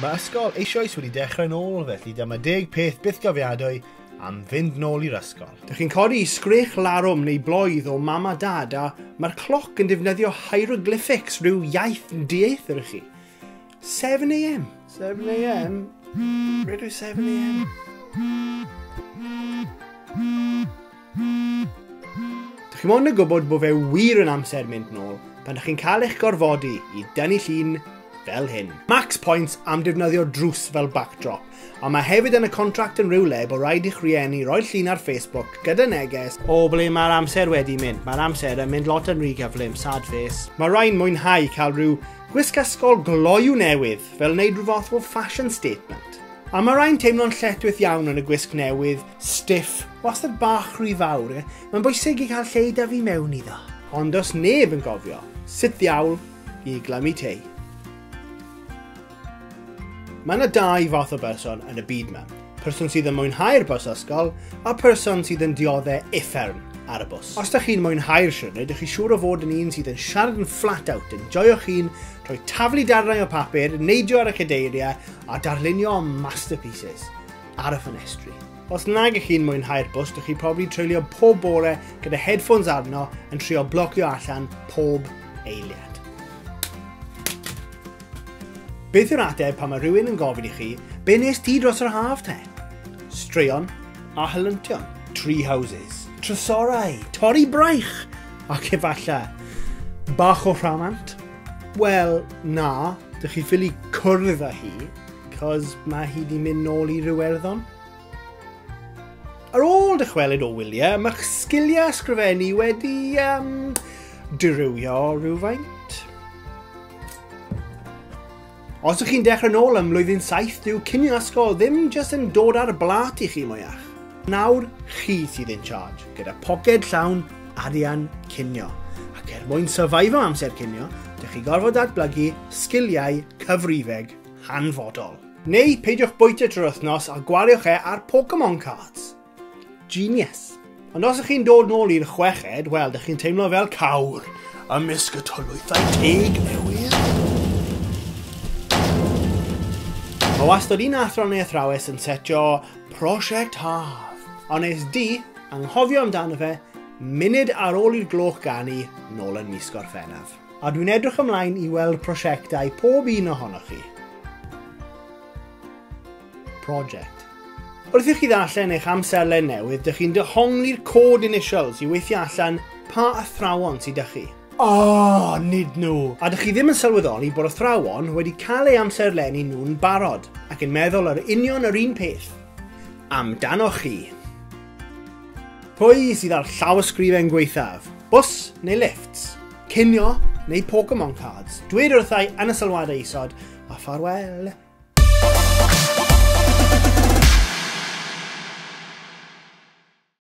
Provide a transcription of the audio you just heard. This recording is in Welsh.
Mae ysgol eisoes wedi dechrau'n ôl, felly dyma 10 peth bythgofiadwy am fynd nôl i'r ysgol. Dych chi'n codi sgrech larwm neu bloedd o mam a dad a mae'r cloc yn defnyddio hieroglyphics rhyw iaith dieithr i chi. 7 a.m. 7 a.m? Beth yw 7 a.m? Dych chi mond yn gwybod bod fe wir yn amser mynd nôl pan dych chi'n cael eich gorfodi i dynnu llun fel hyn. Max points am defnyddio drws fel backdrop, a mae hefyd yn y contract yn rhywle bod rhaid i'ch rhieni roi llun ar Facebook gyda neges o ble mae'r amser wedi mynd. Mae'r amser yn mynd lot yn rhy gyflym, sad face. Mae rhai'n mwynhau cael rhyw gwisg ysgol gloyw newydd fel wneud rhyw fath o fashion statement. A mae rhai'n teimlo'n lletchwith iawn yn y gwisg newydd, stiff, wastad bach rhy fawr. Mae'n bwysig i cael lle i dyfu mewn iddo. Ond does neb yn gofio sut ddiawl i glymu tei. Mae yna dau fath o berson yn y byd yma. Person sydd yn mwynhau'r bws ysgol a person sydd yn dioddau uffern ar y bws. Os ydych chi'n mwynhau'r siwrne, ydych chi siŵr o fod yn un sydd yn siarad yn flat out, yn joio'ch hun, trwy taflu darnau o papur, neidio ar y cadeiriau a darlunio masterpieces ar y ffenestri. Os nag ych chi'n mwynhau'r bws, dych chi probably treulio pob bore gyda headphones arno yn trio blocio allan pob eiliad. Beth yw'r ateb pan mae rhywun yn gofyn i chi, be nes ti dros yr haf te? Straeon a helyntion. Tree houses, trysorau, torri braich, ac efallai bach o rhamant. Wel, na, dych chi ffili cwrdd â hi, cos mae hi di mynd nôl i Iwerddon. Ar ôl dychwelyd o wyliau, mae'ch sgiliau ysgrifennu wedi dirywio rhywfaint. Os ydych chi'n dechrau nôl ym mlwyddyn 7, dyw cinio ysgol ddim jyst yn dod ar blat i chi mwyach. Nawr, chi sydd in charge, gyda poced llawn arian cinio. Ac er mwyn survivo amser cinio, dych chi gorfod datblygu sgiliau cyfrifeg hanfodol. Neu peidiwch bwyta trwy'r wythnos a gwariwch e ar Pokemon cards. Genius. Ond os ydych chi'n dod nôl i'r chweched, wel, dych chi'n teimlo fel cawr ymysg y tylwythau teg newydd. Mae wastad un athro neu athrawes yn setio Prosiect Haf, ond nes di anghofio amdano fe munud ar ôl i'r gloch ganu nôl yn mis Gorffennaf. A dwi'n edrych ymlaen i weld prosiectau pob un ohonoch chi. Project. Wrth i chi ddarllen eich amserlen newydd, dych chi'n dehongli'r cod initials i weithio allan pa athrawon sydd â chi. O, nid nhw! A dych chi ddim yn sylweddoli bod athrawon wedi cael eu amserlenni nhw'n barod ac yn meddwl yr union yr un peth. Amdanoch chi! Pwy sydd â'r llawysgrifen gwaethaf? Bws neu lifts? Cinio neu Pokemon cards? Dweud wrthai yn y sylwadau isod, a ffarwel!